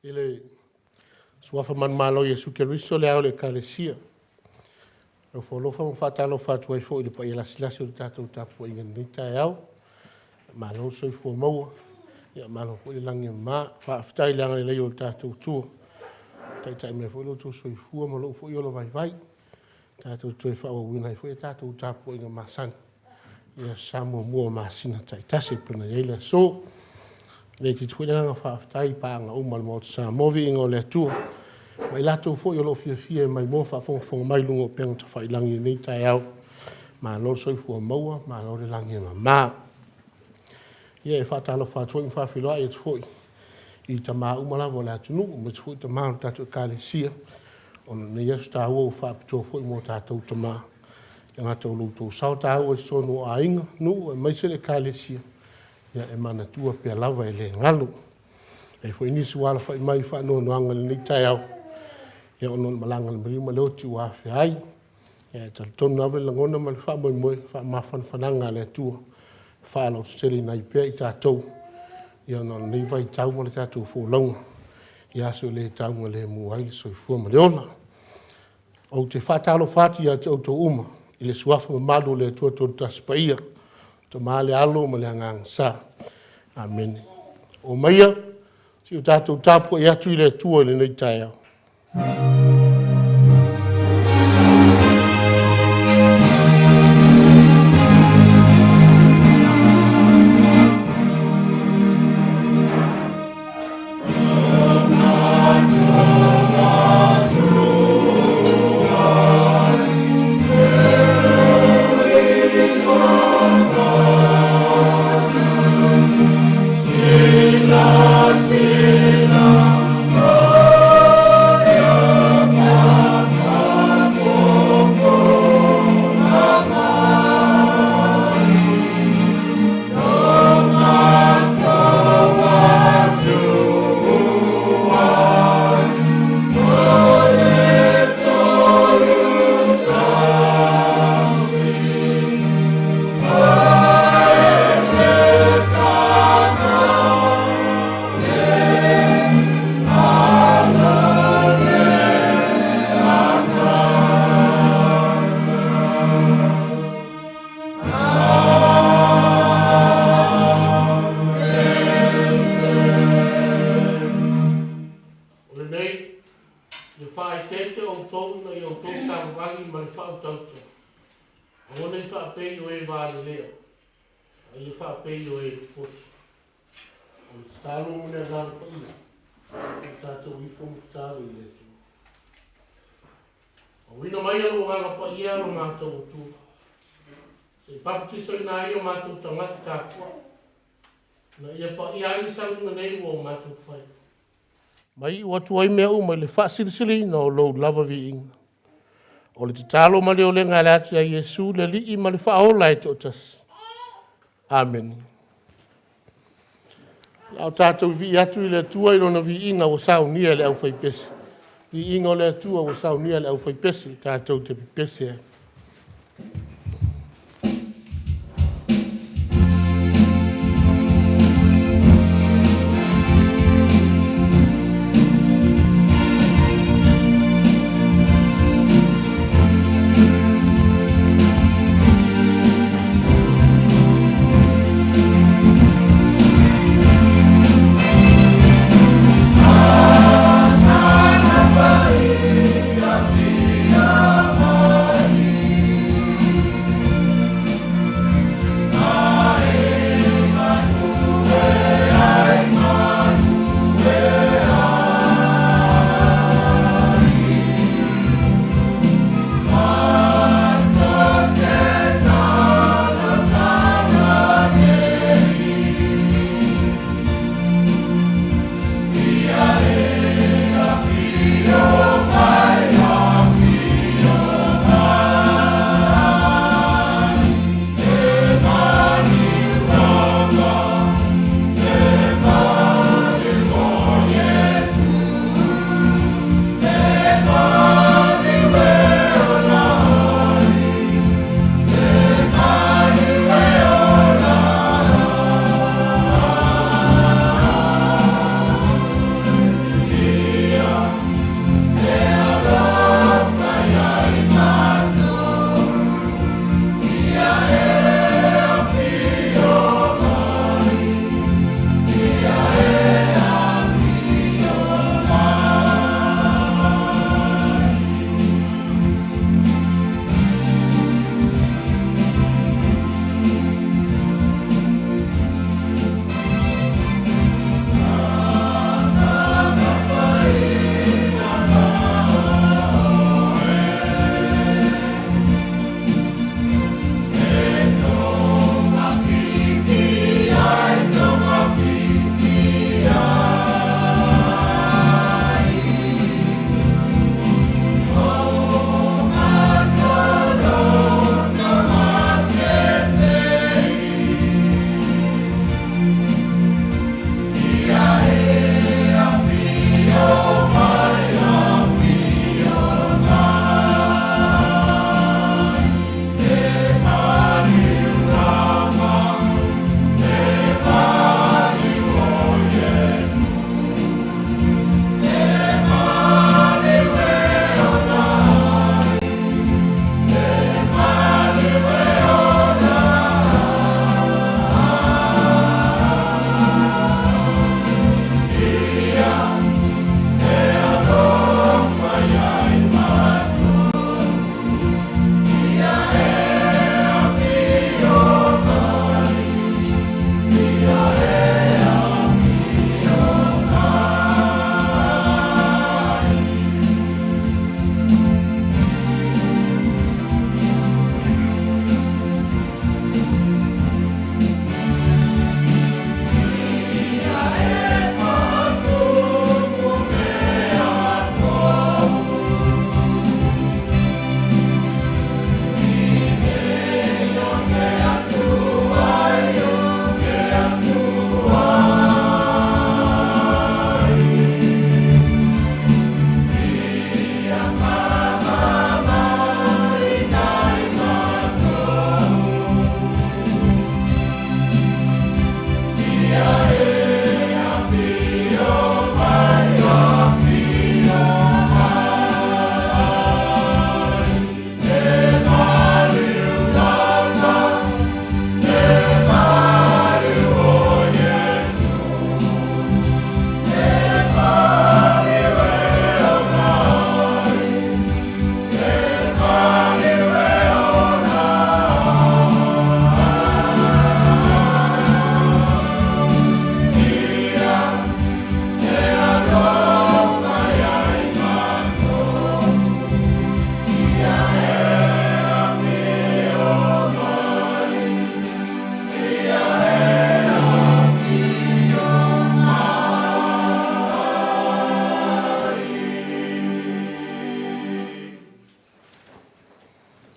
I le suafa manumalo o Iesu Keriso o le Ao o le Ekalesia, e ofo alofa ma faatalofa atu ai foi i le paia lasilasi o le tatou tapuaiga i lenei taeao. Malo le soifua maua, malo foi le lagi e mama. Faafetai i le agalelei o lo tatou Atua ua taitai mai foi lo outou soifua ma lou foi ola vaivai tatou te toe faaauauina ai foi a tatou tapuaiga masani i Aso Sa muamua o masina taitasi e pei ona i ai le aso. E le itiiti foi le agaga faafetai i paaga uma a le Maota o Samoa, viiga o le Atua, ma i latou foi o lo o fiafia e maimoa faafogafoga mai i luga o upega tafailagi i lenei taeao. Malo le soifua maua malo le lagi e mama. Ia, e faatalofa atu foi ma faafeiloai atu foi i tama uma lava o le atunuu aemaise foi tama o le tatou Ekalesia ona o lenei aso taua ua faapitoa foi mo tatou tama. E le gata o lo outou sao taua i totonu o aiga, nuu aemaise le Ekalesia, ia e manatua pea lava e le galo. E i ai foi nisi ua alafai mai i faanoanoaga i lenei taeao ona o le malaga a le maliu ma le oti ua afea ai. Ae talitonu lava le lagona ma le faamoemoe, o le faamafanafanaga a le Atua e faalauteteleina ai pea i tatou ona o lenei vaitau ma le tatou folauga i aso e le taugalemu ai le soifua ma le ola. Ou te faatalofa atu ia te outou uma i le suafa mamalu o le Atua Toatasi Paia, Tama le Alo ma le Agaga Sa. Amene. Omaia se i o tatou tapuai atu i le Atua i lenei taeao. O lenei, ia faaeteete outou ina ia outou savavali ma le faautauta, aua ne i faapei o e valelea, a ia faapei o e popoto. O le tatalo ma le Agaga Paia, se i tatou ifo ma tatalo i le Atua. Auina maia lou Agaga Paia lo matou Atua, se i papatisoina ai o matou tagata tapuai, ina ia paia ai le sauniga nei ua o matou fai. Ma iu atu ai mea uma i le faasilisiliina o lou lava viiga. O le tatalo ma le olega e ala atu ia Iesu le Alii ma le Faaola e toatasi. Amene. A o tatou vivii atu i le Atua i lona viiga ua saunia e le aufaipese. Viiga o le Atua ua saunia e le aufaipese, tatou te pepese ai.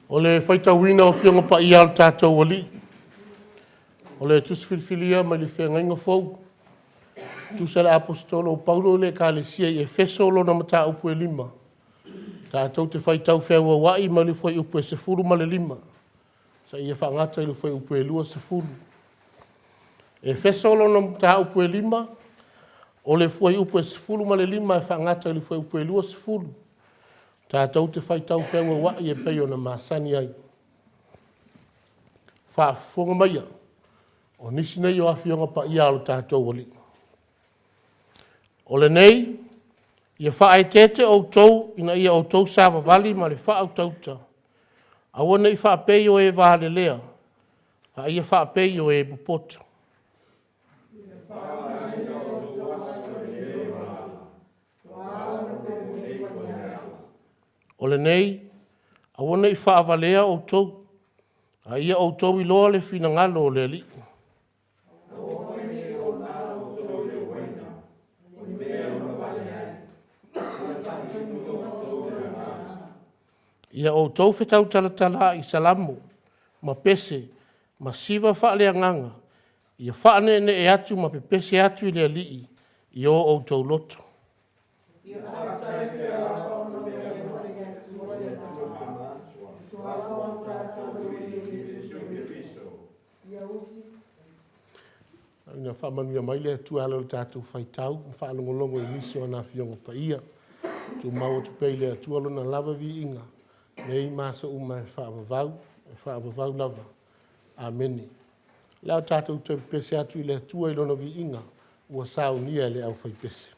O le faitauina o Afioga Paia a lo tatou Alii, o le Tusi Filifilia mai le Feagaiga Fou, e tusa i le Aposetolo o Paulo i le Ekalesia i Efeso lona mataupu e 5, tatou te faitau feauauai mai le fuaiupu e 15 seia faagata i le fuaiupu e 20. Efeso lona mataupu e 5, o le fuaiupu e 15 e faagata i le fuaiupu e 20, tatou te faitau feauauai e pei ona masani ai. Faafofoga maia, o nisi nei o Afioga Paia a lo tatou Alii. O lenei, ia faaeteete outou ina ia outou savavali ma le faautauta, aua ne i faapei o e valelea, a ia faapei o e popoto. O lenei, aua ne i faavalea outou, a ia outou iloa le finagalo o le Alii. Ia outou fetautalatalaai i Salamo ma pese ma siva faaleagaga, ia faaneenee atu ma pepese atu i le Alii i o outou loto. Ia faamanuia mai le Atua e ala i le tatou faitau ma faalogologo i nisi o ana Afioga Paia. Ia tumau atu pea i le Atua Lona lava viiga nei ma aso uma e faavavau, e faavavau lava. Amene. O le a tatou toe pepese atu i le Atua i Lona viiga ua saunia e le aufaipese.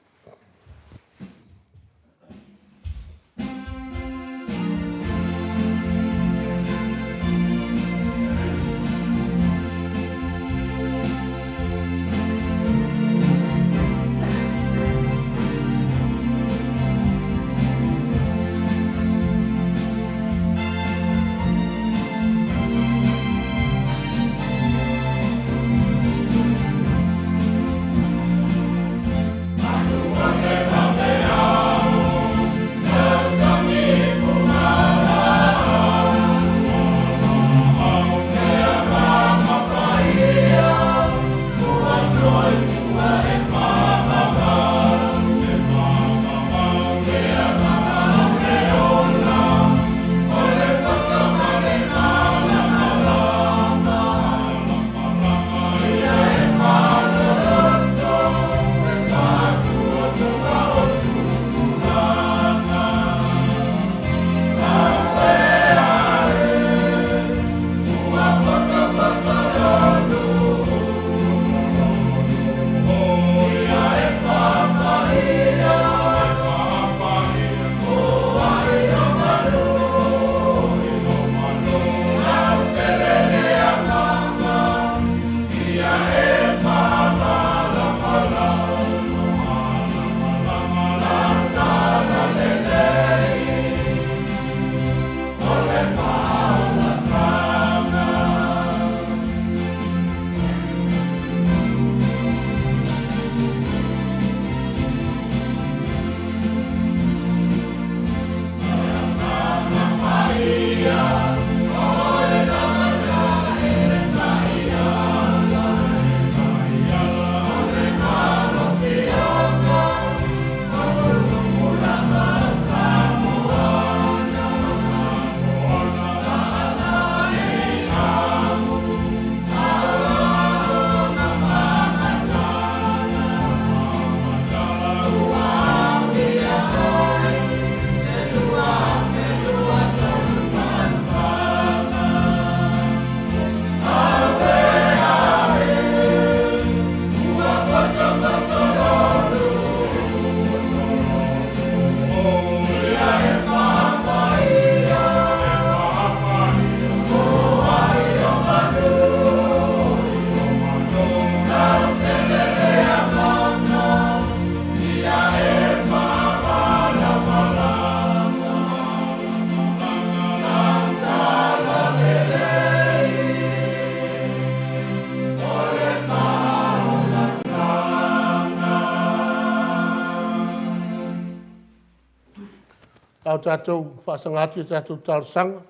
A o tatou faasaga atu i a tatou talosaga.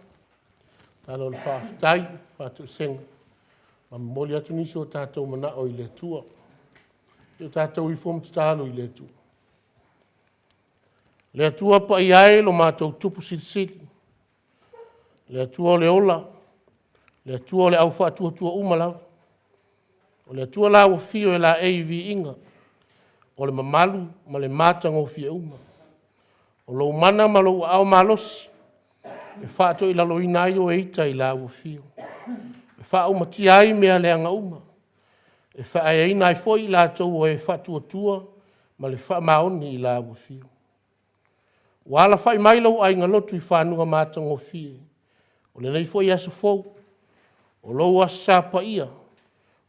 Tatalo o le faafetai, faatoesega, ma momoli atu nisi o tatou manao i le Atua. Se i o tatou ifo ma tatalo i le Atua. Le Atua Paia e lo matou Tupu Silisili, le Atua o le ola, le Atua o le au faatuatua uma lava, o le Atua la ua afio e laei viiga o le mamalu ma le matagofie uma. O lou mana ma lou aao malosi e faatoilaloina ai oe ita i lau afio, e faaumatia ai mea leaga uma, e faaeaina ai foi i latou o e faatuatua ma le faamaoni i lau afio. Ua alafai mai lou aiga lotu i fanuga matagofie o lenei foi aso fou, o lou Aso Sa paia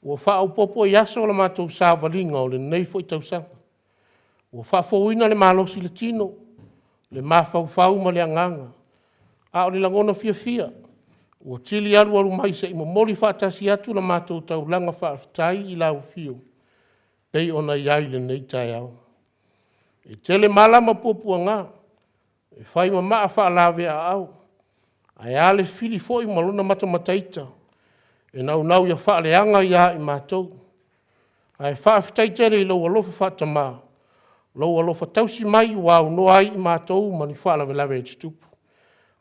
ua faaopoopo i aso o le matou savaliga o lenei foi tausaga, ua faafouina le malosi i le tino, le mafaufau ma le agaga, a o le lagona fiafia ua tili alualu mai se i momoli faatasi atu la matou taulaga faafetai i lau afio e pei ona i ai lenei taeao. E tele mala ma puapuaga e fai ma maa faalavea-aao, ae a le fili foi ma lona matamataita e naunau ia faaleaga ia i matou. Ae faafetai tele i lou alofa faatama, lou alofa tausi mai ua aunoa ai i matou ma ni faalavelave e tutupu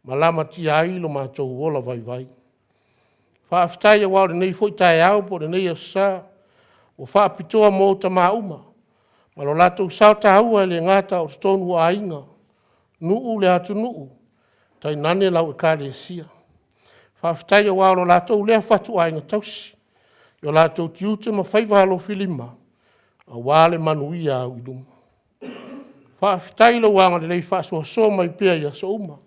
ma lamatia ai lo matou ola vaivai. Faafetai aua o lenei foi taeao po o lenei aso Sa ua faapitoa mo tama uma ma lo latou sao taua e le gata o totonu o aiga, nuu, le atunuu, tainane lau Ekalesia. Faafetai aua o lo latou lea fatuaiga tausii i o latou tiute ma faiva alofilima aua le manuia auiluma. Faafetai i lou agalelei faasoasoa mai pea i aso uma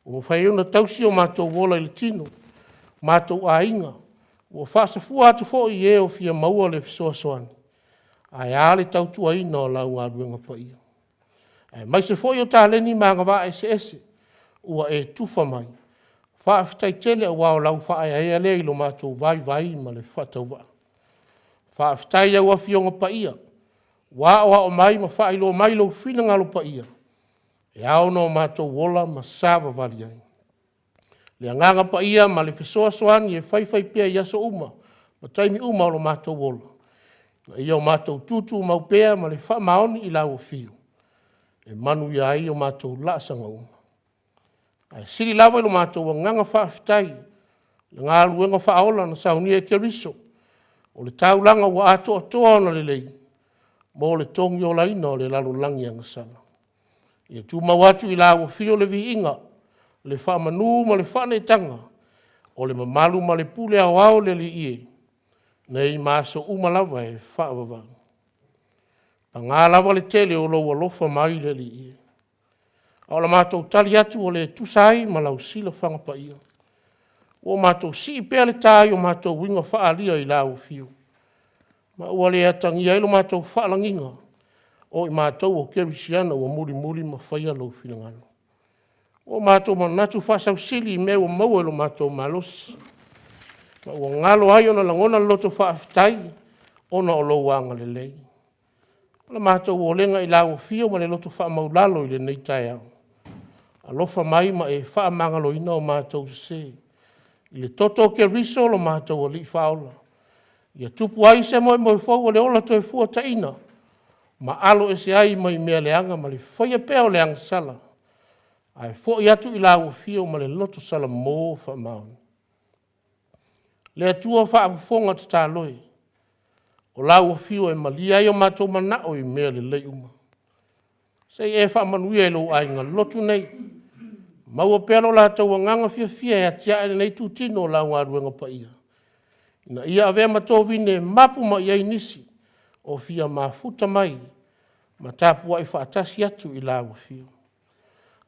ua mafai ai ona tausi o matou ola i le tino, matou aiga, ua faasafua atu foi i e o fia maua le fesoasoani ae a le tautuaina o lau galuega paia, aemaise foi o taleni ma agavaa eseese ua e tufa mai. Faafetai tele aua o lau faaeaea lea i lo matou vaivai ma le faatauvaa. Faafetai i au Afioga Paia ua aoao mai ma faailoa mai lou finagalo paia e ao ona matou ola ma savavali ai. Le Agaga Paia ma le fesoasoani e faifaipea i aso uma ma taimi uma o lo matou ola, ina ia matou tutumau pea ma le faamaoni i lau afio e manuia ai o matou laasaga uma. Ae sili lava i lo matou agaga faafetai i le galuega faaola na saunia e Keriso o le taulaga ua atoatoa ona lelei mo le togiolaina o le lalolagi agasala. Ia tumau atu i lau afio le viiga, le faamanu ma le faaneetaga, o le mamalu ma le pule aoao le Alii e, nei ma aso uma lava e faavavau. Paga lava le tele o lou alofa mai le Alii e, a o le matou tali atu ua le tusa ai ma lau silafaga paia, ua matou sii pea le ta i o matou uiga faaalia i lau afio, ma ua le atagia ai lo matou faalagiga o i matou o kerisiano ua mulimuli ma faia lou finagalo. Ua matou manatu faasausili i mea ua maua i lo matou malosi, ma ua galo ai ona lagona le loto faafetai ona o lou agalelei. O le matou olega i lau afio ma le loto faamaualalo i lenei taeao, alofa mai ma e faamagaloina o matou sese. I le toto o Keriso lo matou Alii Faaola, ia tupu ai se moemoe fou o le ola toefuataina ma aloese ai mai mea leaga ma le faia pea o le agasala, ae foi atu i lau afio ma le loto salamo faamaoni. Le Atua faafofoga tatalo e, o lau afio e malie ai o matou manao i mea lelei uma. Se i e faamanuia i lou aiga lotu nei, maua pea lo latou agaga fiafia e atiae lenei itutino o lau galuega paia, ina ia avea ma tovine e mapu mai i ai nisi o fia mafuta mai ma tapuai faatasi atu i lau afio.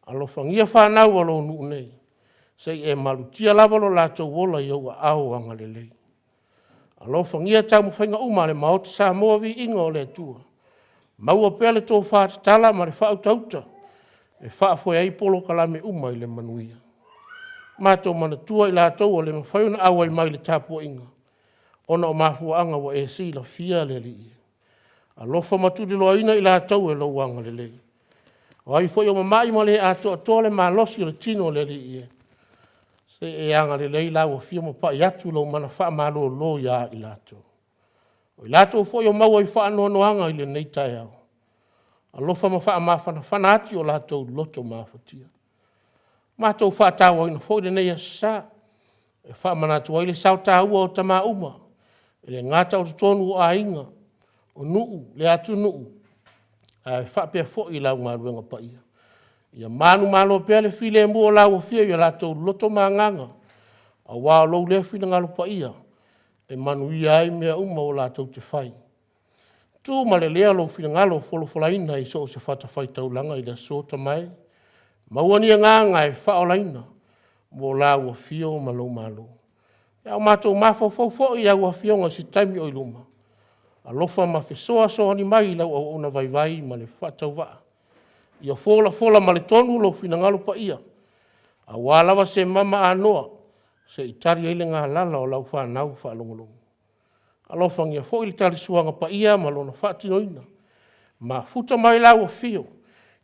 Alofagia fanau a lou nuu nei, se i e malutia lava lo latou ola i ou aao agalelei. Alofagia taumafaiga uma a le Maota Samoa, viiga o le Atua, maua pea le tofa tatala ma le faautauta e faafoe ai polokalame uma i le manuia. Matou manatua i latou ua le mafai ona auai mai i le tapuaiga ona o mafuaaga ua e silafia le Alii e. Alofa ma tuliloaina i latou e lou agalelei. O ai foi o mamai ma le atoatoa le malosi o le tino le Alii e, Se i e agalelei i lau Afio ma pai atu lou mana faamalolo ia i latou. O i latou foi o maua i faanoanoaga i lenei taeao, alofa ma faamafanafana atu i o latou loto mafatia. Ua matou faatauaina foi lenei aso Sa e faamanatu ai le sao taua o tama uma, e le gata o totonu o aiga, o nuu, le atunuu, ae faapea foi lau galuega paia. Ia manumalo pea le filemu o lau Afio i o latou loto ma agaga, aua o lou lea finagalo paia e manuia ai mea uma latou te fai. Tu ma le lea lou finagalo folafolaina i so o se fatafaitaulaga i le aso Tama e, maua ni agaga e faaolaina mo lau afio ma lou malo. A o matou mafaufau foi i au afioga i se taimi o i luma, alofa ma fesoasoani mai i lau auauna vaivai ma le faatauvaa, ia folafola ma le tonu lou finagalo paia aua lava se mama anoa se i tali ai le galala o lau fanau faalogologo. Alofagia foi le talisuaga paia ma lona faatinoina, mafuta mai lau afio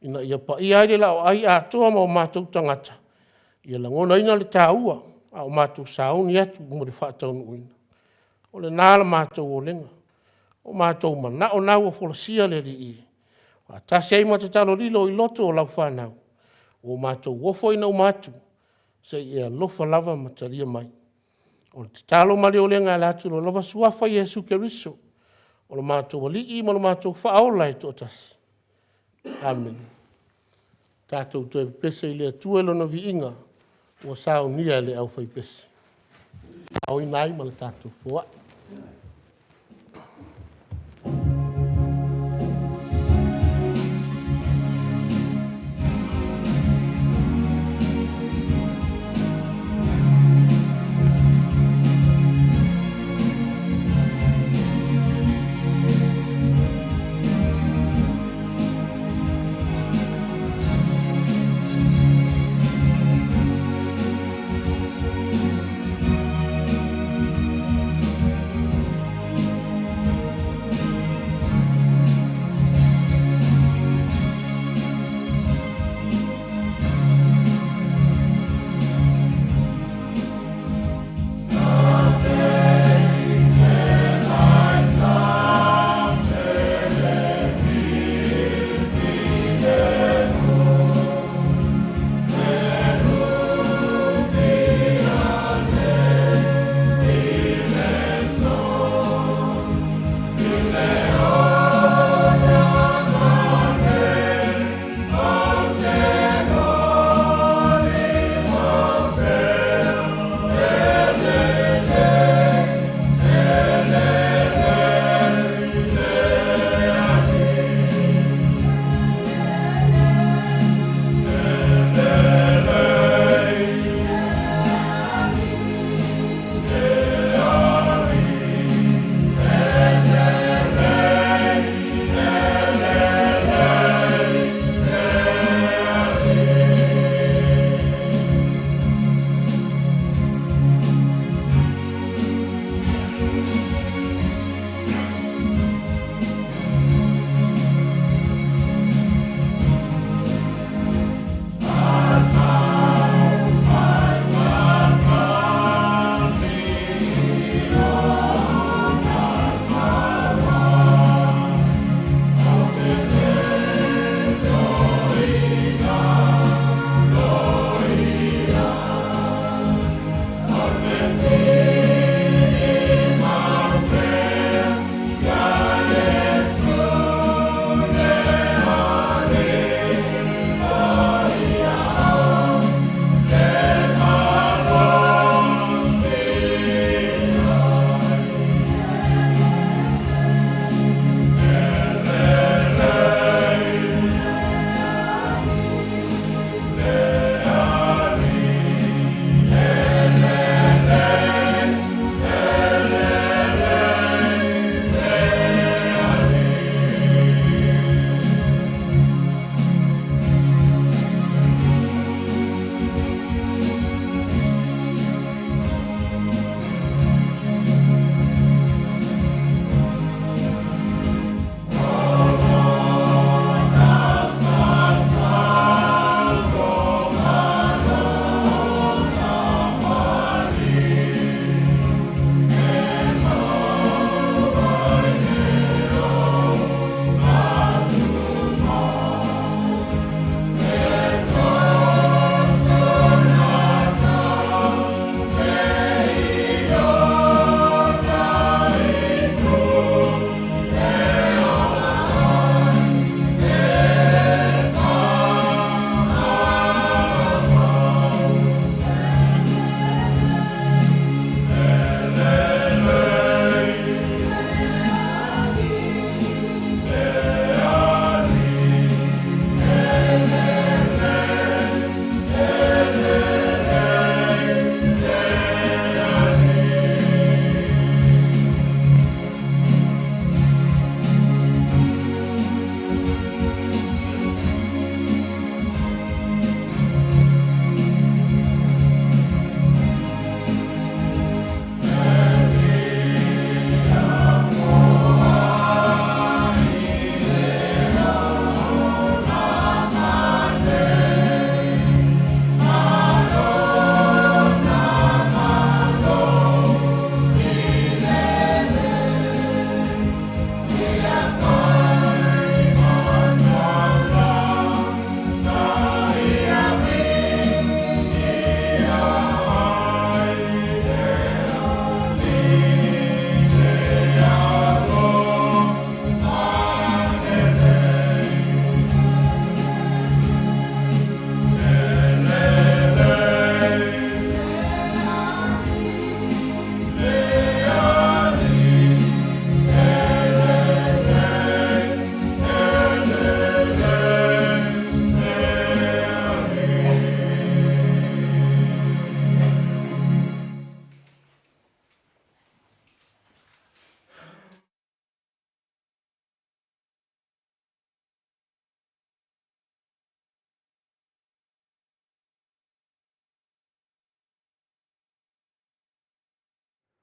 ina ia paia ai le laoai atoa ma o matou tagata, ia lagonaina le taua a o matou sauni atu mo le faataunuuina. O lena la matou olega, o matou manao na ua folasia le Alii e, faatasi ai ma tatalo lilo i loto o lau fanau ua matou ofoina uma atu, se i e alofa lava ma talia mai. O le tatalo ma le olega e ala atu i Lou lava Suafa Iesu Keriso o lo matou Alii ma lo matou Faaola e toatasi. Amene. Tatou toe pepese i le Atua i Lona viiga ua saunia e le aufaipese e aoina ai ma le tatou foai.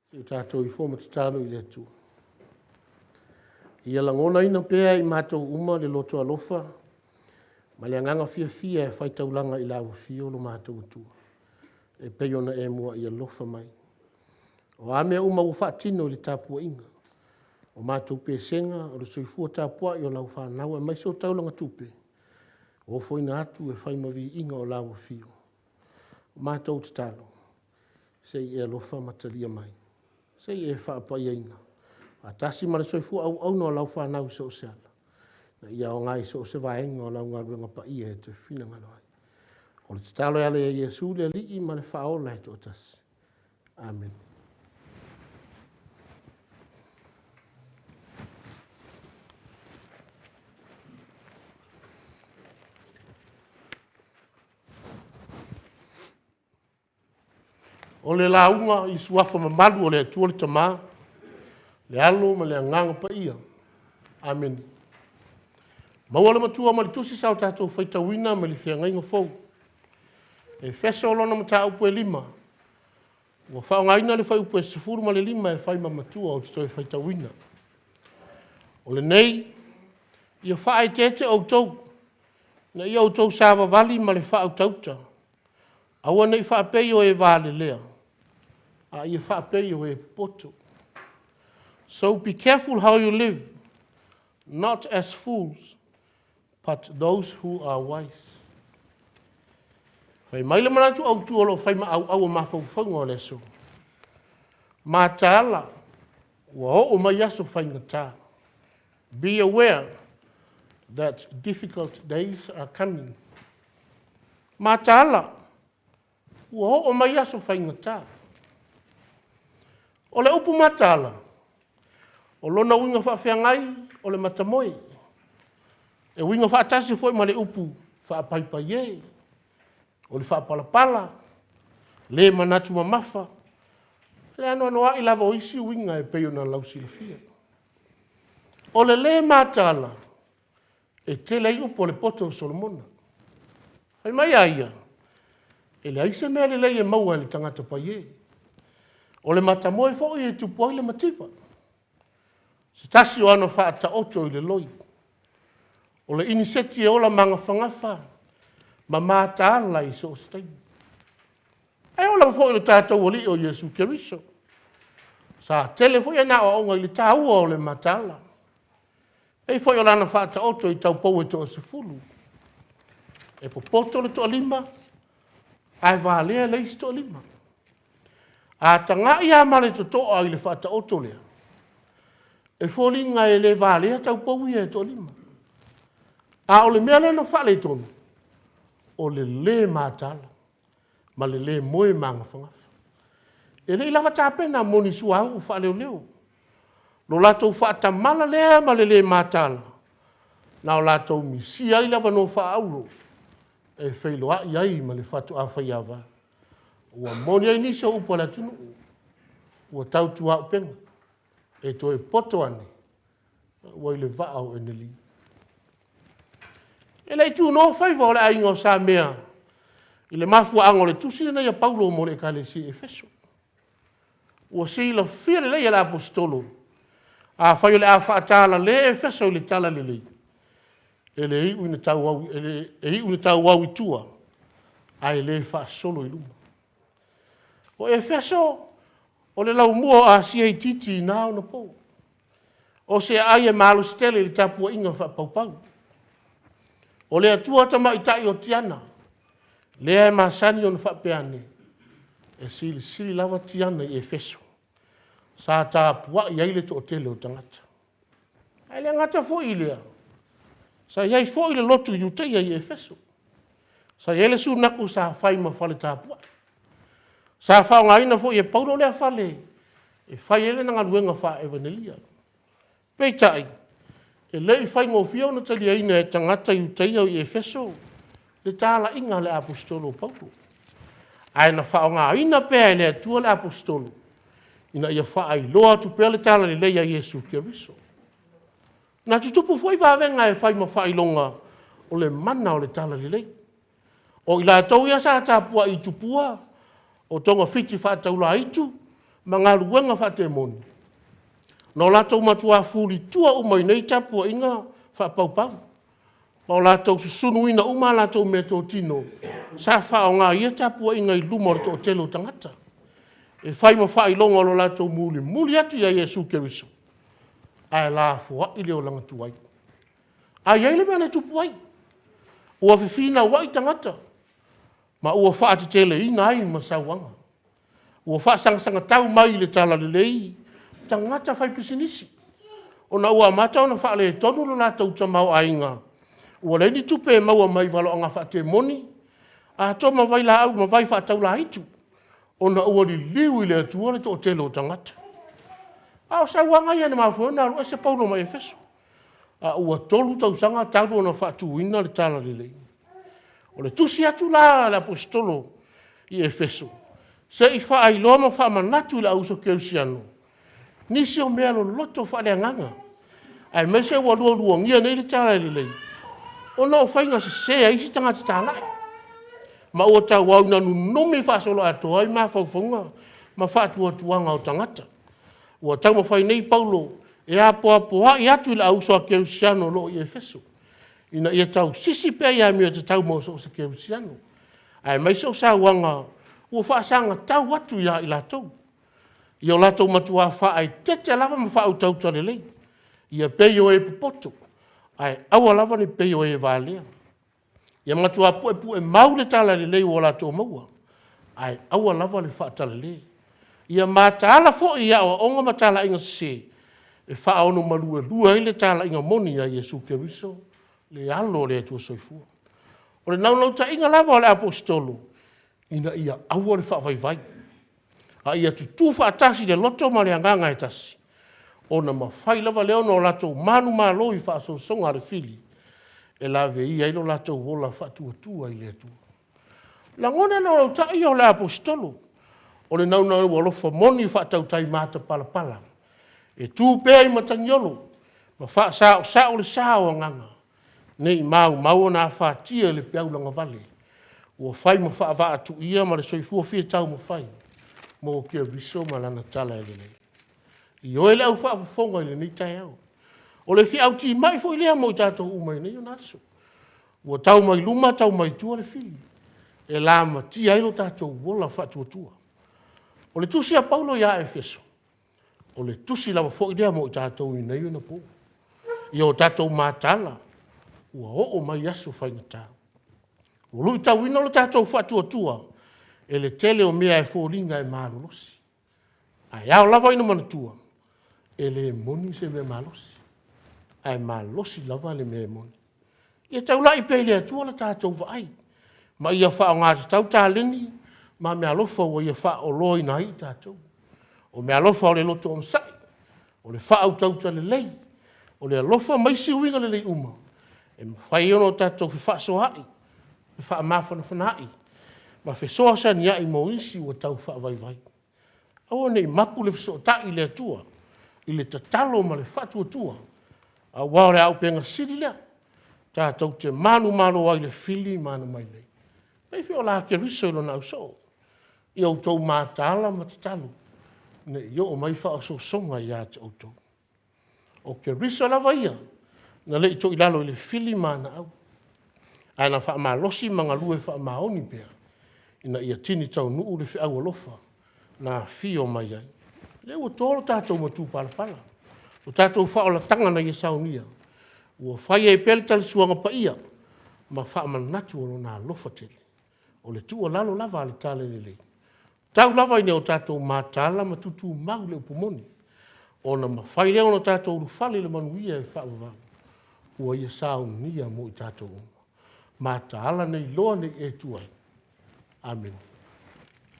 Se i o tatou ifo ma tatalo i le Atua. Ia lagonaina pea e i matou uma le loto alofa ma le agaga fiafia e faitaulaga i lau afio lo matou Atua, e pei ona e muai alofa mai. O a mea uma ua faatino i le tapuaiga, o matou pesega, o le soifua tapuai o lau fanau aemaise o taulaga tupe, ofoina atu e fai ma viiga o lau afio. O matou tatalo, se i e alofa ma talia mai, se i e faapaiaina faatasi ma le soifua auauna o lau fanau i so o se ala, ina ia aoga i so o se vaega o lau galuega paia e te finagalo ai. O le tatalo e ala ia Iesu le Alii ma le Faaola e toatasi. Amene. O le lauga i suafa mamalu o le Atua le Tama, le Alo ma le Agaga Paia. Amene. Maua le Matua mai le Tusi sa o tatou faitauina mai le Feagaiga Fou. Efeso lona mataupu e 5, ua faaaogaina le fuaiupu e 15 e fai ma matua ou te toe faitauina. O lenei, ia faaeteete outou, ina ia outou savavali ma le faautauta, aua ne i faapei o e valelea, a ia faapei o e popoto. So be careful how you live, not as fools, but those who are wise. Fai mai le manatu autu o lo o fai ma auau o mafaufauga o le aso. Mataala, ua oo mai aso faigata. Be aware that difficult days are coming. Mataala, ua oo mai aso faigata. O le upu mataala, o lona uiga faafeagai o le matamoe. E uiga faatasi foi ma le upu faapaipai e, o le faapalapala, le manatu mamafa, le anoanoai lava o isi uiga e pei ona lausilafia. O le lē mataala e tele ai upu a le poto o Solomona. Fai mai a ia, e leai se mea lelei e maua e le tagata paiē. O le matamoe foi e tupu ai le mativa. Se tasi o ana faataoto i le loi. O le iniseti e ola magafagafa ma mataala i so o se taimi. Ae oo lava foi i lo tatou Alii o Iesu Keriso, sa tele foi ana aoaoga i le taua o le mataala. E pei foi o lana faataoto i taupou e toasefulu. E popoto le toalima ae valea le isi toalima. A tagai lava ma le totoa i le faataoto lea, e foliga e le valea taupou ia e toalima. A o le mea lea na faaletonu, o le lē mataala ma le lē moe magafagafa. E le i lava tapena mo ni suauu faaleoleo. Lo latou faatamala lea ma le lē mataala, na o latou misia ai le avanoa faaauro e feiloai ai ma le faatoa faiava. Ua moni ai nisi o upu a le atunuu, ua tautuaupega, e toe poto ane ua i le vaa o Enelī. E le i tunoa faiva o le aiga o Samea i le mafuaaga o le tusi lenei a Paulo mo le ekalesia i Efeso. Ua silafia lelei e le Aposetolo, afai o le a faatalale Efeso i le talalelei, e le iu ina tauau i tua, ae le faasolo i luma. O Efeso o le laumua o Asia Itiiti i na ona po. O se aai e malosi tele i le tapuaiga faapaupau. O le atua tamaitai o Tiana, lea e masani ona faapea ane, e silisili lava Tiana i Efeso, sa tapuai ai le toatele o tagata. Ae le gata foi i lea, sa i ai foi le lotu Iutaia i Efeso. Sa i ai le sunaku sa fai ma fale tapuai. Sa faaaogaina foi e Paulo lea fale e fai ai lana galuega faa-evanelia. Peitai, e le i faigofie ona taliaina e tagata Iutaia i Efeso le talaiga a le Aposetolo o Paulo, ae na faaaogaina pea e le Atua le Aposetolo ina ia faailoa atu pea le talalelei a Iesu Keriso. Na tutupu foi vavega e fai ma faailoga o le mana o le talalelei. O i latou ia sa tapuai i tupua o togafiti faataulaitu ma galuega faatemoni, na o latou matua fulitua uma i nei tapuaiga faapaupau, ma o latou susunuina uma a latou meatotino sa faaaoga i ia tapuaiga i luma o le toatele o tagata, e fai ma faailoga o lo latou mulimuli atu ia Iesu Keriso ae lafoai le olaga tuai. Ae i ai le mea na tupu ai, ua fefinauai tagata ma ua faateteleina ai ma sauaga. Ua faasagasagataua mai i le talalelei tagata faipisinisi, ona ua amata ona faaletonu lo latou tamaoaiga, ua leai ni tupe e maua mai valoaga faatemoni atoa ma vailaau ma vai faataulaitu, ona ua liliu i le Atua le toatele o tagata. A o sauaga ia na mafua ai ona alu ese Paulo mai Efeso, a ua 3 tausaga talu ona faatuina le talalelei. O le tusi atu la a le Aposetolo i Efeso, se i faailoa ma faamanatu i le au uso kerisiano nisi o mea loloto faaleagaga, aemaise ua lualuagia nei le talalelei ona o faiga sese a isi tagata talai, ma ua tauau ina nunumi faasoloatoa ai mafaufauga ma faatuatuaga o tagata. Ua taumafai nei Paulo e apoapoai atu i le au uso a kerisiano o lo o i Efeso, ina ia tausisi pea i amio tatau mo so o se kerisiano, aemaise o sauaga ua faasagatau atu ia i latou. Ia o latou matua faaeteete lava ma faautauta lelei, ia pei o e popoto ae aua lava le pei o e valea. Ia matua puepuemau le talalelei ua latou maua, ae aua lava le faatalale. Ia mataala foi i aoaoga ma talaiga sese e faaonomaluelue ai le talaiga moni a Iesu Keriso, le Alo o le Atua soifua. O le naunautaiga lava o le aposetolo, ina ia aua le faavaivai, a ia tutu faatasi i le loto ma le agaga e tasi, ona mafai lava lea ona latou manumalo i faasosoga a le fili e laveia ai lo latou ola faatuatua i le Atua. O lagona naunautai ia o le aposetolo, o le naunau alofa moni faatautai matapalapala e tu pea i matagiolo ma faasaosao le sa o agaga, ne i maumau ona afatia i le peau lagavale ua fai ma faavaatuia ma le soifua fia taumafai mo Keriso ma lana talalelei. Ioe le au faafofoga i lenei taeao, o le feau timai foi lea mo i tatou uma i nei ona aso, ua tau mai luma tau mai tua le fili e lamatia ai lo tatou ola faatuatua. O le tusi a Paulo ia Efeso, o le tusi lava foi lea mo i tatou i nei ona po. Ia o tatou mataala ua oo mai aso faigata. Ua luitauina lo tatou faatuatua e le tele o mea e foliga e malolosi. Ae ao lava ina manatua, e le moni se mea malosi, ae malosi lava le mea e moni. Ia taulai pea i le Atua le tatou vaai ma ia faaaoga tatau taleni ma meaalofa ua Ia faaoloaina ai i tatou. O meaalofa o le loto onosai, o le faautautaga lelei, o le alofa ma isi uiga lelei uma e mafai ai ona tatou fefaasoaai, fefaamafanafanaai ma fesoasoaniai mo isi ua tau faavaivai. Aua ne i mapu le fesootai i le Atua i le tatalo ma le faatuatua, aua o le auupega sili lea tatou te manumalo ai i le fili ma ana mailei. E pei foi o la Keriso i lona ausoo, ia outou mataala ma tatalo ne i oo mai faaosoosoga ia te outou. O Keriso lava ia, na le i toilalo i le fili ma ana au, ae na faamalosi ma galue faamaoni pea ina ia tini taunuu le feau alofa na afio mai ai. O lea ua to lo tatou matupalapala, lo tatou faaolataga na Ia saunia, ua fai ai pea le talisuaga paia ma faamanatu o Lona alofa tele. O le tuualalo lava a le Talalelei, tau lava ina o tatou mataala ma tutumau le upu moni, ona mafai lea ona tatou ulufale i le manuia e faavavau ua Ia saunia mo i tatou uma. Mataala nei loa ne i e tuai. Amene.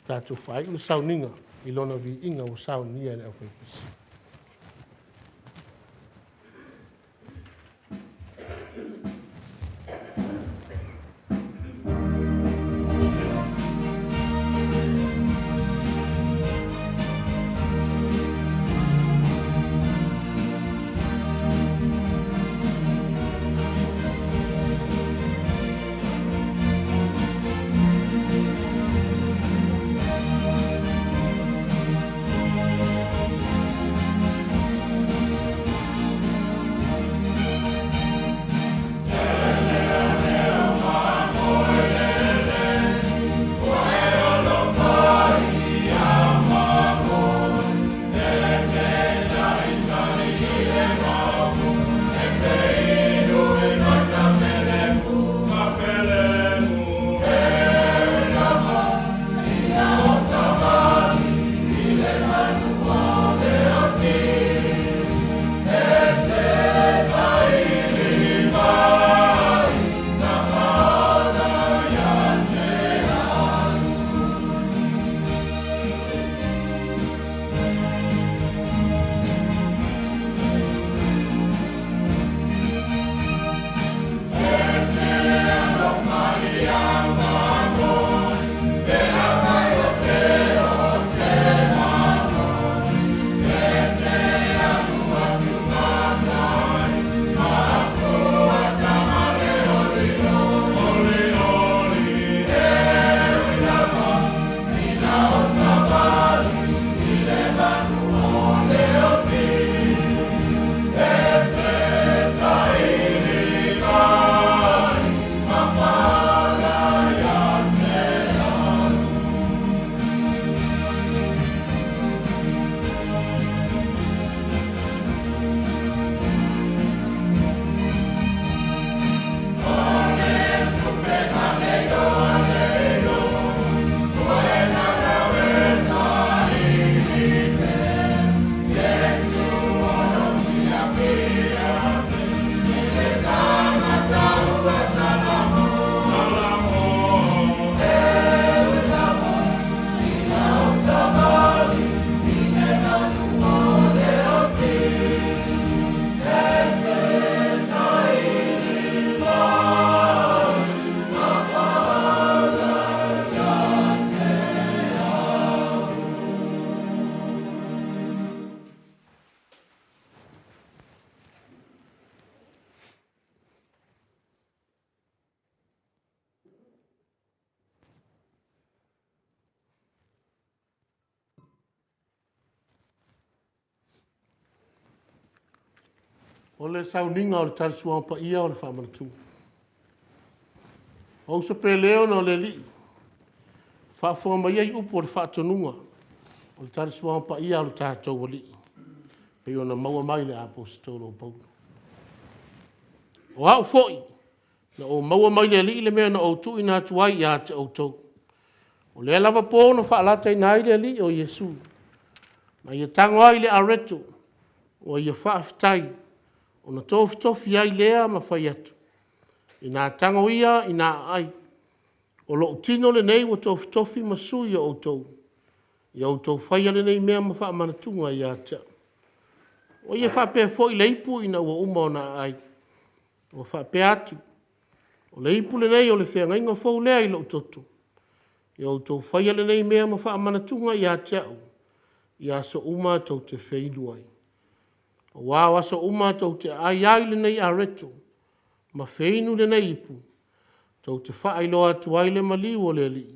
Tatou faaiu le sauniga i Lona viiga ua saunia e le aufaipisi. O le sauniga o le tali suaga paia o le faamanatuga. O uso pele ona o le Alii, faafofoga maia i upu o le faatonuga o le tali suaga paia a lo tatou Alii pei ona maua mai i le Aposetolo o Paulo. O au foi na ou maua mai le Alii le mea na ou tuuina atu ai ia te outou, o lea lava po na faalataina ai le Alii o Iesu, na ia tago ai i le areto ua ia faafetai, ona tofitofi ai lea ma fai atu, “Ina tago ia ina aai, o lou tino lenei ua tofitofi ma sui o outou. Ia outou faia lenei mea ma faamanatuga ia te au.” Ua ia faapea foi le ipu ina ua uma ona aai, ua faapea atu, “O le ipu lenei o le feagaiga fou lea i lou toto. Ia outou faia lenei mea ma faamanatuga ia te au i aso uma tou te feinu ai. Aua o aso uma tou te aai ai i lenei areto ma feinu lenei ipu, tou te faailoa atu ai le maliu o le Alii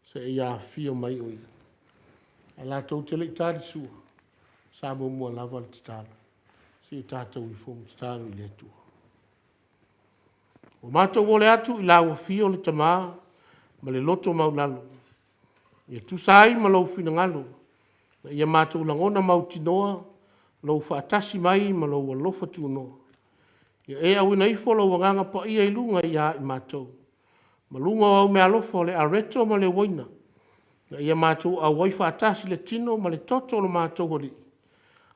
seia afio mai o Ia.” Ae latou te le i talisua, sa muamua lava le tatalo. Se i tatou ifo ma tatalo i le Atua. Ua matou ole atu i lau afio le Tama ma le loto maualalo, ia tusa ai ma lou finagalo ina ia matou lagona mautinoa lou faatasi mai ma lou alofa tunoa. Ia e auina ifo lou Agaga Paia i luga ia i matou ma luga o au meaalofa o le areto ma le uaina, ina ia matou auai faatasi i le tino ma le toto o lo matou Alii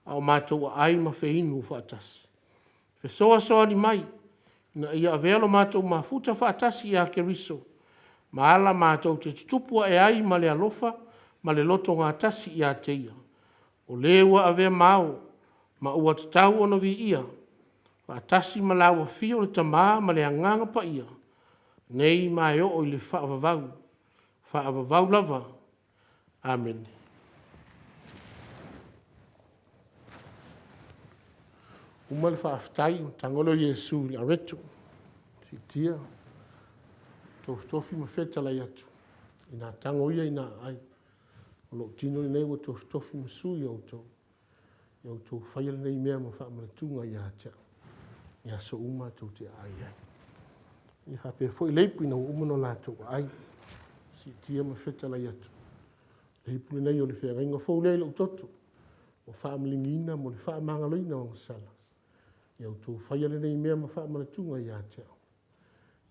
a o matou aai ma feinu faatasi. Fesoasoani mai ina ia avea lo matou mafuta faatasi ia Keriso ma ala matou te tutupu ae ai ma le alofa ma le loto gatasi ia te Ia, o Le ua avea ma Ao ma ua tatau ona viia, faatasi ma lau Afio le Tama ma le Agaga Paia, nei ma e oo i le faavavau, faavavau lava. Amene. Ua uma le faafetai ona tago lea o Iesu i le areto, siitia tofutofi ma fetalai atu, “Ina tago ia ina aai, o lou tino lenei ua tofutofi ma sui o outou. Ia outou faia lenei mea ma faamanatuga ia te au i aso uma tou te aai ai.” E faapea foi le ipu ina ua uma ona latou aai, siitia ma fetalai atu, “O le ipu lenei o le feagaiga fou lea i lou toto ua faamalieina mo le faamagaloina o agasala. Ia outou faia lenei mea ma faamanatuga ia te au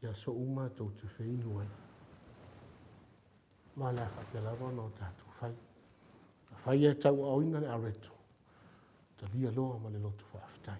i aso uma tou te feinu ai.” Ma o le a faapea lava ona tatou fai. Afai ae tauaaoina le areto, talia loa ma le loto faafetai.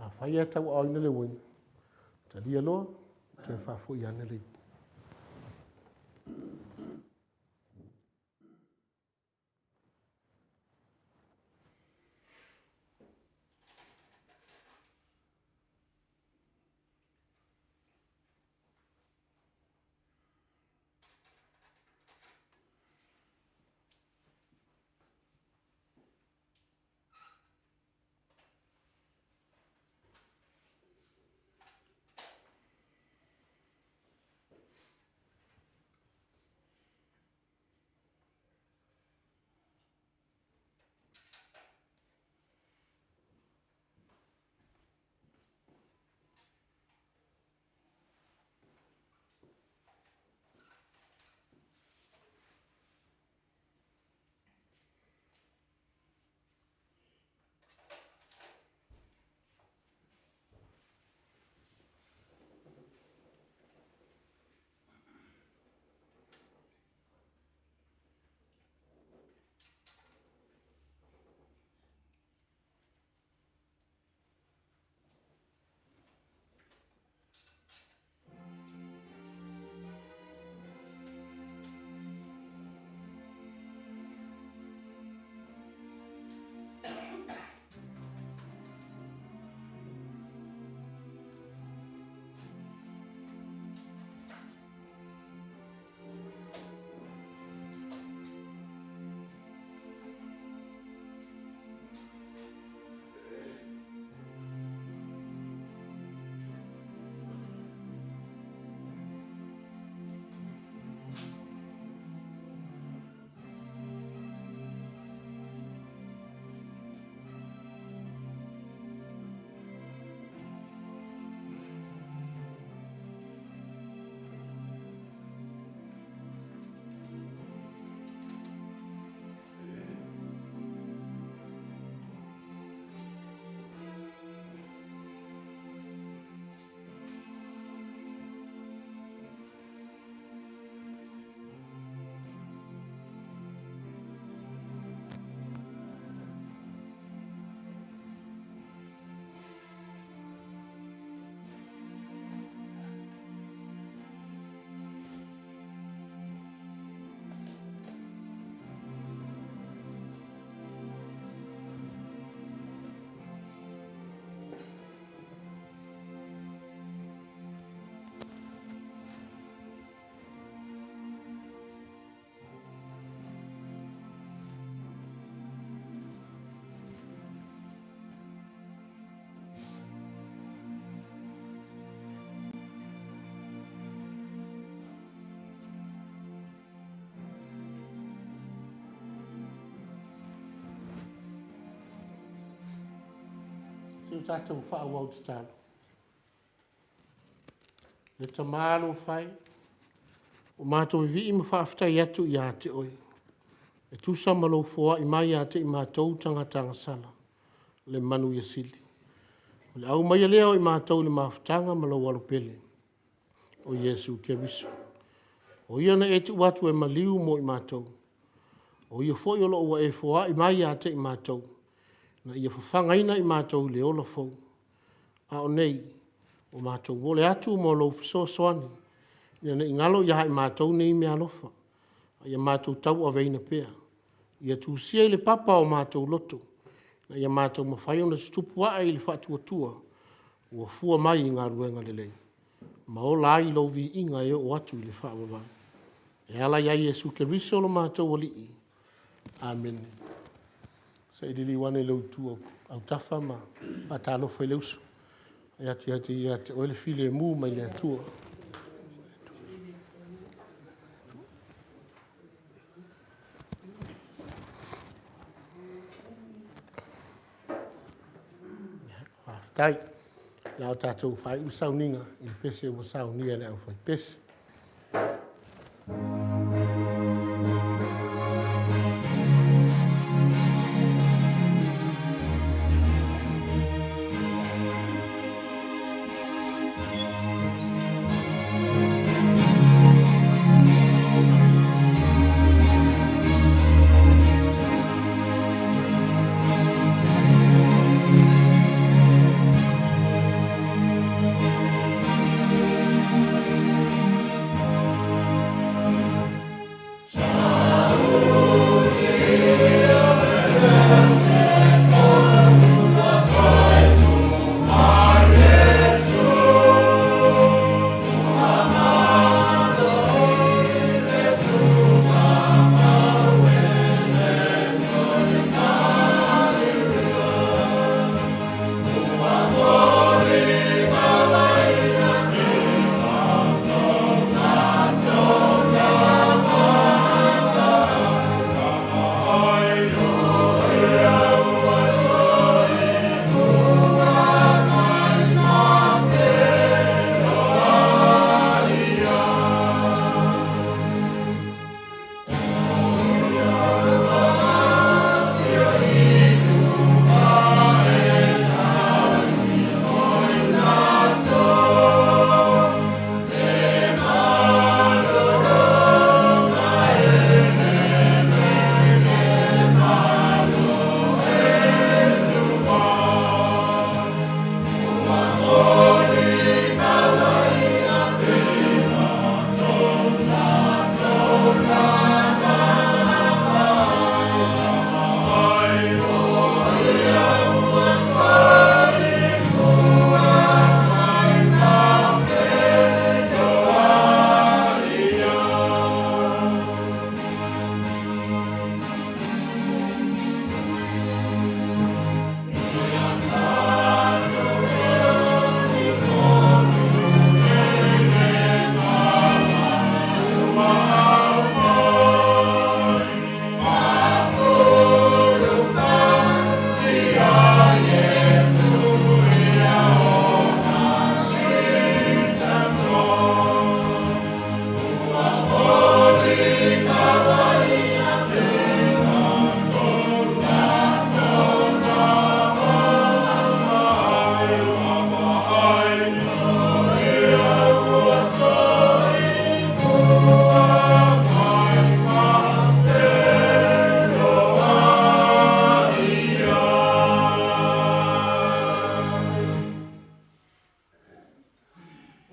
Afai ae tauaaoina le uaina, talia loa toe faafoi ane le ipu. Se i o tatou faaauau tatalo. Le Tama alofa e, ua matou vivii ma faafetai atu ia te Oe, e tusa ma Lou foai mai ia te i matou tagata agasala le manuia sili. O le aumaia lea o i matou i le mafutaga ma Lou Alo pele o Iesu Keriso. O Ia na e tuu atu e maliu mo i matou, o Ia foi o lo o ua e foai mai ia te i matou, ina ia fafagaina i matou i le ola fou. A o nei, ua matou ole atu mo Lou fesoasoani, ina ne i galo ia i matou nei meaalofa, a ia matou tauaveina pea. Ia tusia i le papa o matou loto, ina ia matou mafai ona tutupu ae i le faatuatua ua fua mai i galuega lelei, ma ola ai i Lou viiga e oo atu i le faavavau. E ala ia Iesu Keriso lo matou Alii. Amene. Se i liliu ane i lou itu autafa ma faatalofa i le uso, fai atu ia te oe le filemu mai le Atua. Faafetai. O le a tatou faaiu le sauniga i le pese ua saunia e le aufaipese.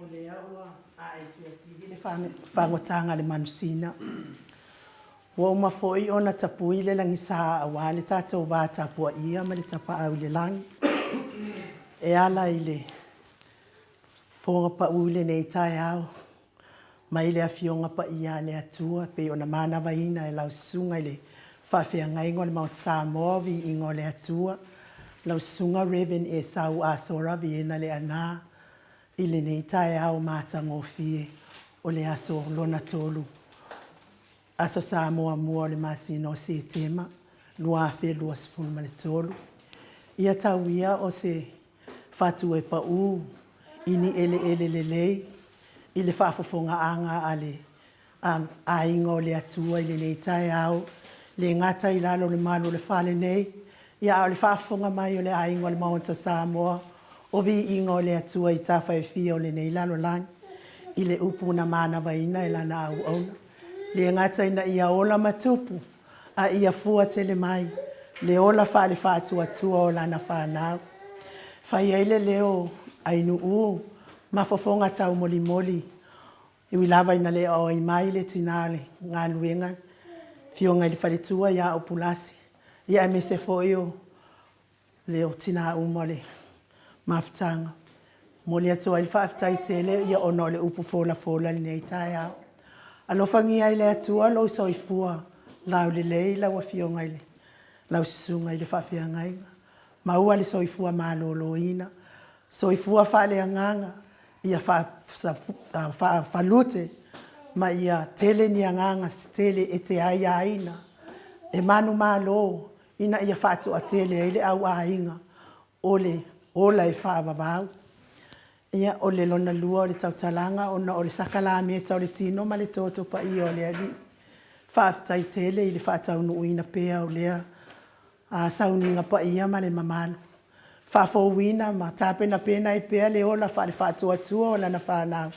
O lea ua ae i Tuasivi le fagotaga a le manusina. Ua uma foi ona tapui le lagisa aua le tatou va tapuaia ma le Tapaau i le Lagi e ala i le fofoga pau i lenei taeao mai le Afioga Paia a le Atua e pei ona manavaina e lau Susuga i le Faafeagaiga o le Maota Samoa, Viiga o le Atua, lau Susuga Rev. Esau Asora Viena Leaana i lenei taeao matagofie o le aso lona tolu, Aso Sa muamua o le masina o Setema 2023. Ia tau ia o se fatu e pau i ni eleele lelei i le faafofogaaga a le aiga o le Atua i lenei taeao, e le gata i lalo o le malu o le fale nei, a o le faafofoga mai o le aiga o le Maota o Samoa, o viiga o le Atua i tafa e fia o lenei lalolagi, i le upu na manavaina e lana auauna. E le gata ina ia ola ma tupu, a ia fua tele mai le ola faale-faatuatua o lana fanau. E fai ai le leo o Ainuu ma fofoga taumolimoli, e ui lava ina le auai mai le tina o le galuega, le Afioga i le faletua ia Upulasi, aemaise foi o tina uma o le mafutaga. E momoli atu ai le faafetai tele ona o le upu folafola i lenei taeao. Alofagia e le Atua lou soifua laulelei lau Afioga i lau Susuga i le Faafeagaiga, maua le soifua maloloina, soifua faaleagaga, ia faafalute ma ia tele ni agaga se tele e te aiaina e manumalo ina ia faatoatele ai le au aiga o le ola e faavavau. Ia, o le lona lua o le tautalaga ona o le sakalameta o le Tino ma le Toto Paia o le Alii, faafetai tele i le faataunuuina pea o lea sauniga paia ma le mamalu, faafouina ma tapenapena ai pea le ola faale-faatuatua o lana fanau,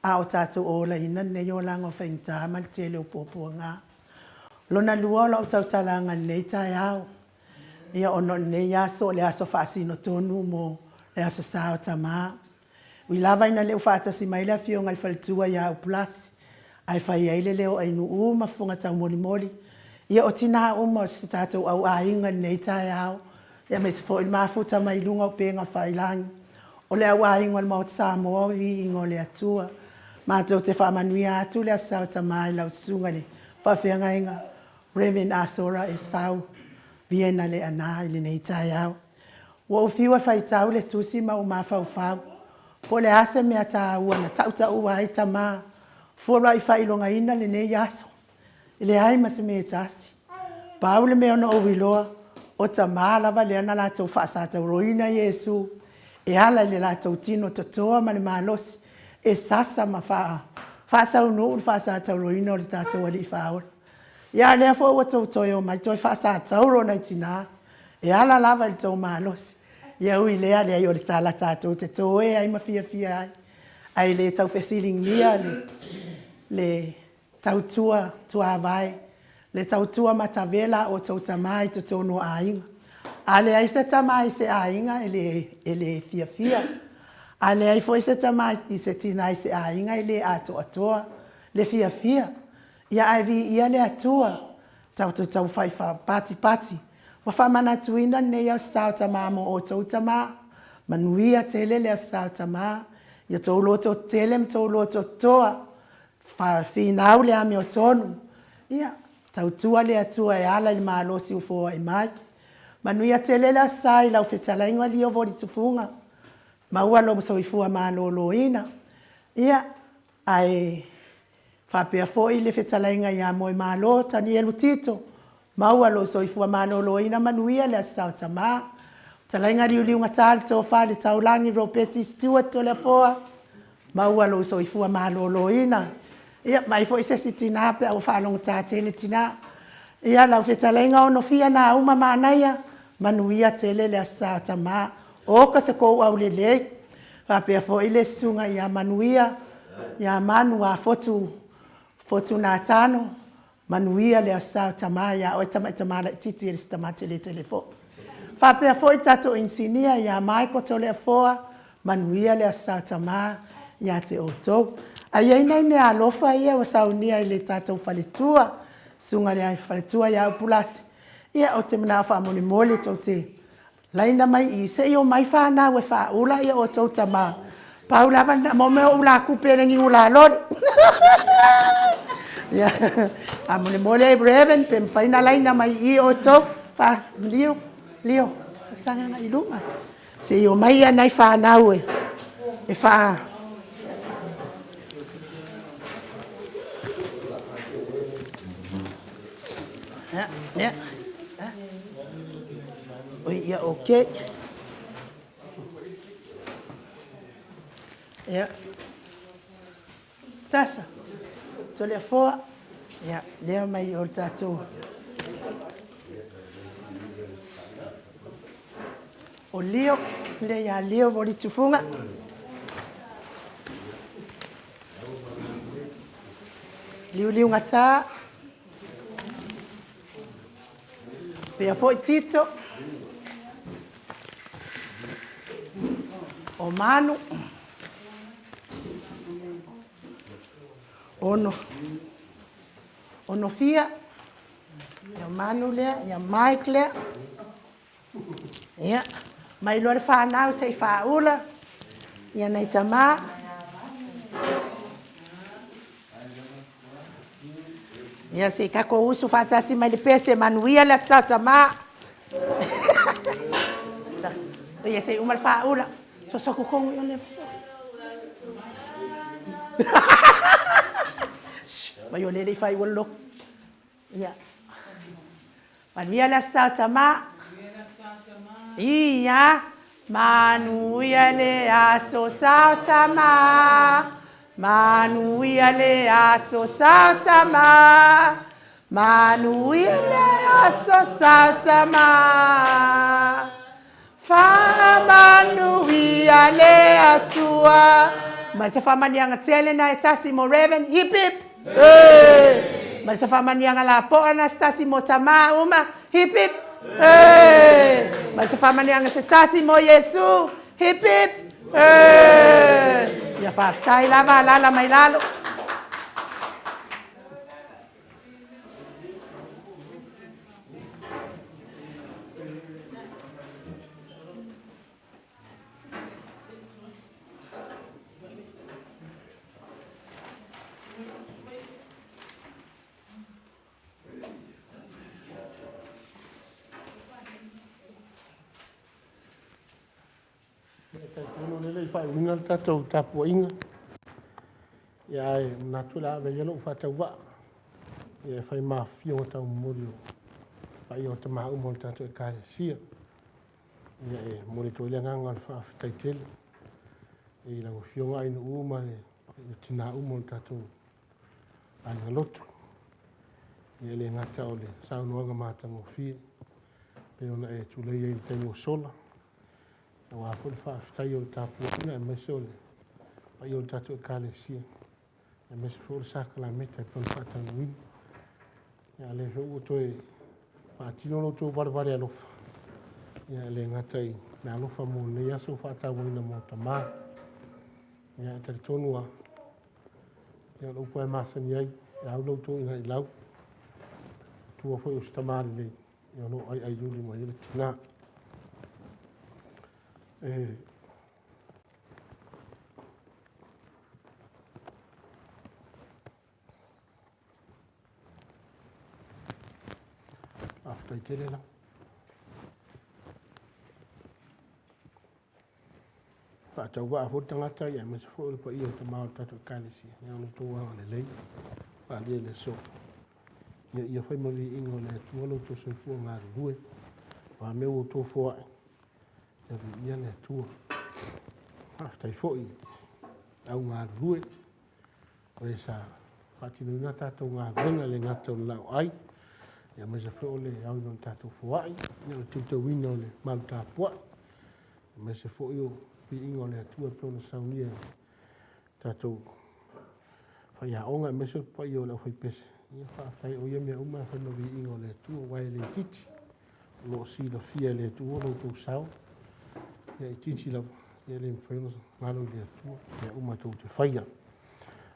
a o tatou olaina lenei olaga o faigata ma le tele o puapuaga. Lona lua o lau tautalaga i lenei taeao, ia ona o lenei aso o le aso faasino tonu mo le Aso Sa o Tama. E ui lava ina le faatasi mai le afioga i le faletua ia Upulasi, ae fai ai le leo o Ainuu ma fofoga taumolimoli, ia o tina uma o si tatou au aiga i lenei taeao, aemaise foi le mafuta mai luga o upega tafailagi. O le au aiga o le Maota Samoa o le viiga o le Atua. Matou te faamanuia atu le Aso Sa o Tama i lau Susuga i le Faafeagaiga Rev. Asora Esau Viena Leaana i lenei taeao. Ua ou fiu e faitau le tusi ma ou mafaufau po o le a se mea taua na tautaua ai tama, ua uluai faailogaina lenei aso. E leai ma se mea e tasi. Pau le mea na ou iloa, o tama lava lea na latou faasatauroina Iesu e ala i le latou tino totoa ma le malosi e sasa ma faataunuu le faasatauroina o le tatou Alii Faaola. Ia a o lea foi ua outou toe omai toe faasatauro nai tina e ala lava i le tou malosi. Ia ui i lea, leai o le tala tatou te toe ai ma fiafia ai, ae le tau fesiligia le tautua tuavae, le tautua matavela a outou tama i totonu o aiga. A leai se tama i se aiga e le fiafia, a leai foi se tama i se tina i se aiga e le atoatoa le fiafia. Ia ae viia le Atua tatou te taufai patipati ma faamanatuina lenei Aso Sa o Tama mo outou tama. Manuia tele le Aso Sa o Tama, ia outou lototetele ma outou lototoa, finau le amiotonu, ia tautua le Atua e ala i le malosi ua foai mai. Manuia tele le Aso Sa i lau fetalaiga Lio Voli Tufuga, maua lou soifua maloloina. Ia, ae faapea foi le fetalaiga ia Moemalo Tanielu Tito, maua lou soifua maloloina, manuia le Aso Sa o Tama. Fetalaiga Liuliugata le Tofa i le Taulagi Ropati Stewart Toleafoa, maua lou soifua maloloina. Ia, vaai foi se isi tina pe a ua faalogogata tele tina. Ia, lau fetalaiga Onofia Nauma Manaia, manuia tele le Aso Sa o Tama. Oka se kou aulelei. E faapea foi le susuga ia Manuia ia Manu Afotu Fotu Natano, manuia le Aso Sa o Tama ia oe le tama laitiiti e le o se tama tele tele foi. E faapea foi le tatou inisinia ia Michael Toleafoa, manuia le Aso Sa o Tama ia te outou. Ae i ai nai meaalofa ia ua saunia e le tatou faletua, le susuga i le faletua ia Upulasi, ia ou te manao faamolemole tou te laina mai i i se i omai fanau e faaula outou tama. Pau lava lena, mo mea o ula kupe e le ni ula loli. Ia, faamolemole Reverend pe mafai ona laina mai i i outou. Lio, Lio, saga agai i luma. Se i omai nai fanau e faa... Ia, ia. Oi, ia, okay. Ia. Tasha, Toleafoa, ia, lea mai o le tatou o Lio, lea ia Lio Volitufuga. Liuliugata. Pea foi Tito. O Manu. Ono. Onofia. Ia Manu lea, ia Mike lea. Ia, mai loa le fanau se i faaula. Ia nai tama. Ia se i tatou usu faatasi mai le pese manuia le Aso Tama. Ia se i uma le faaula. Soso totonu i o le Mai o lele i fai ua lotu. Ia. Manuia le Aso Tama. Ia. Manuia le Aso Tama. Manuia le Aso Tama. Manuia le Aso Tama. Faamanuia le Atua. Mai se faamanuiaga tele na e tasi mo Reven. Hip hip. Hey. Mai se faamanuiaga lapoa na se tasi mo tama uma. Hip hip. Hey. Mai se faamanuiaga se tasi mo Iesu. Hip hip. Hey. Ia faafetai lava alala mai lalo. E talitonu o lea e le i faaiuina le tatou tapuaiga, ia ae manatu o le a ave ia lou faatauvaa ia e fai ma afioga taumomoli o paia o tama uma o le tatou Ekalesia. Ia e momoli atu ai le agaga o le faafetai tele i lau Afioga Ainuu ma le tina uma o le tatou aiga lotu. Ia e le gata o le saunoaga matagofie pei ona e tulei ai i le taimi ua sola, aua foi le faafetai o le tapuaiga aemaise o le paia o le tatou Ekalesia, aemaise foi o le sakalameta e pei ona faataunuuina. Ia, a o lea foi ua toe faatino lo outou valevale alofa, ia, e le gata i meaalofa mo lenei aso ua faatauaina mo tama. Ia, e talitonu lava, ia, o le upu lava e masani ai, e au lau toeaina i lau, tua foi o se tama lelei, ia o lo o aiaiuli mai ai le tina. E Faafetai tele la. Faatauvaa foi le tagata aemaise foi o le paia o tama o le tatou Ekalesia, ia o lo outou agalelei faaalia i le aso. Ia ia fai ma viiga o le Atua lo outou soifua galulue, o a mea ua outou foai, ia viia le Atua. Faafetai foi i le au galulue, o e sa faatinoina a tatou galuega, e le gata o le laauai, aemaise foi o le aoina o le tatou foai, o le teuteuina o le malu tapuai, aemaise foi o viiga o le Atua e pei ona saunia e tatou faiaoga, aemaise o le paia o le aufaipese. Ia faafetai o ia mea uma e fai ma viiga o le Atua, aua e le itiiti, o lo o silafia e le Atua lo outou sao, ia itiiti lava, ia e le mafai ona galo i le Atua mea uma tou te faia.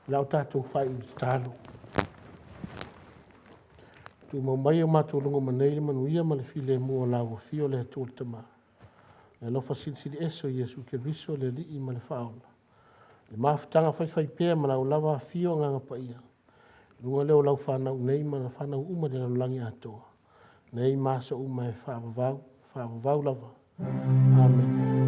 O le a o tatou faaiu i le tatalo. Tumau mai i o matou logo ma nei le manuia ma le filemu o lau Afio le Atua le Tama. Le alofa silisili ese o Iesu Keriso le Alii ma le Faaola. Le mafutaga faifaipea ma lau lava afio Agaga Paia, i luga lea o lau fanau nei ma fanau uma i le lalolagi atoa, nei ma aso uma e faavavau, faavavau lava. Amene.